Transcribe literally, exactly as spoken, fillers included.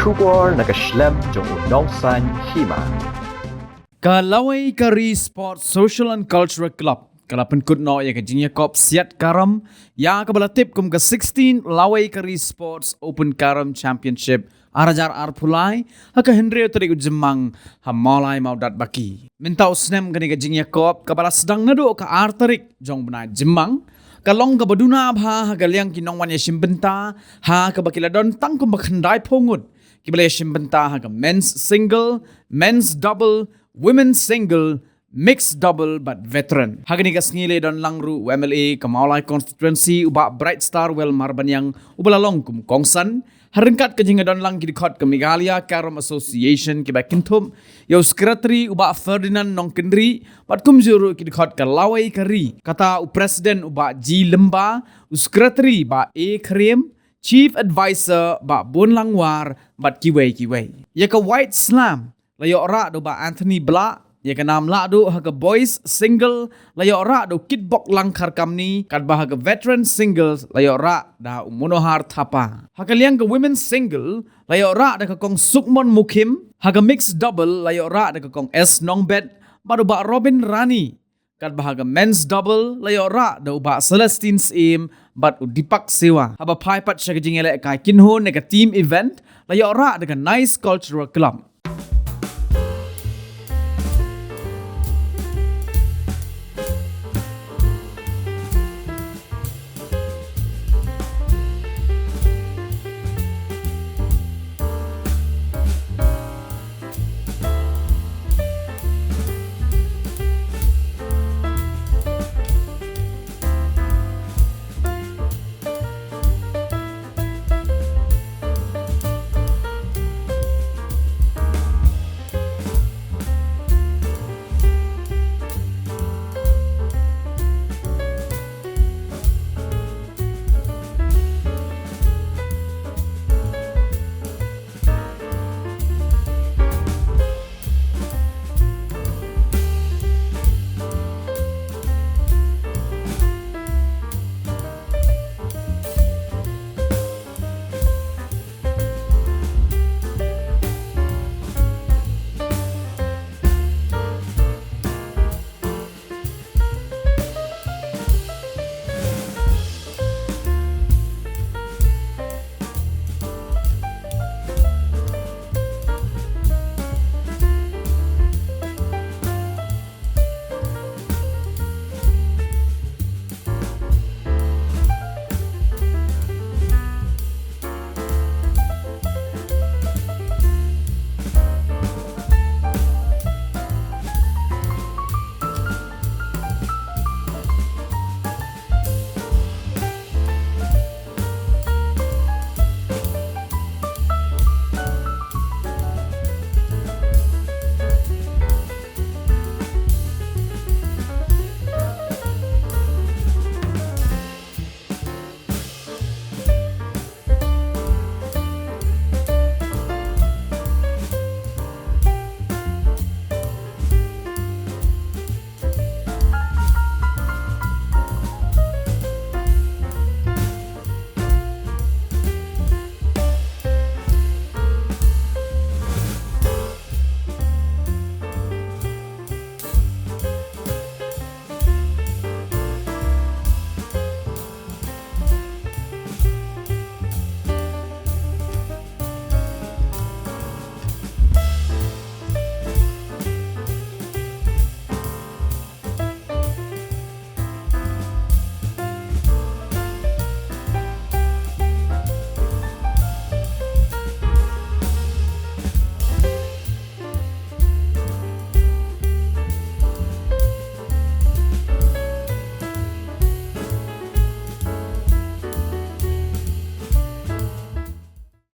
Khubor na ka shlem jong u nongsaiñ hima. Ka Lawei Kari Sports Social and Cultural Club ka la pynkut noh ïa ka jingïakop siat karam ïa kaba la tip kum ka sixteen Lawei Kari Sports Open Karam Championship ar hajar arphew lai ha ka hynriew tarik u Jymmang ha Mawlai Mawdatbaki. Mynta u snem kane ka jingïakop kaba la sdang naduh ka ar tarik jong u bnai Jymmang ka long kaba duna bha ha ka liang ki nongwan ïashim bynta ha kaba ki la don tang kumba khyndai phew ngut kiba la ïashim bynta ha ka men's single, men's double, women's single, mixed double bad veteran. Ha kane ka sngi la don lang ruh u M L A ka Mawlai constituency u Bah Brightstarwell Marbaniang uba la long kum kongsan. Ha ryngkat ka jingdon lang ki dkhot ka Meghalaya Carom Association kiba kynthup ïa u secretary u Bah Ferdinand Nongkyndri bad kumjuh ruh ki dkhot ka Lawei Kari, kata u president u Bah G Lymba, u secretary Bah A Khriem, chief advisor Bah Bonlangwar bad kiwei kiwei. Ïa ka White Slam la ïoh rah da u Bah Anthony Blah, ïa ka nam lahduh ha ka boys single la ïoh rah da u Kitbok Langkharkamni, katba ha ka veteran singles la ïoh rah da u Monohar Thapa. Ha ka liang ka women's single la ïoh rah da ka kong Sukmon Mukhim, ha ka mixed double la ïoh rah da ka kong S Nongbet bad u Bah Robin Rani, katba ha ka men's double la ïoh rah da u Bah Celestine Syiem bad u Deepak Sewa. Haba phai pat sha ka jingïalehkai kynhun ne ka team event la ïoh rah da ka Nice Cultural Club.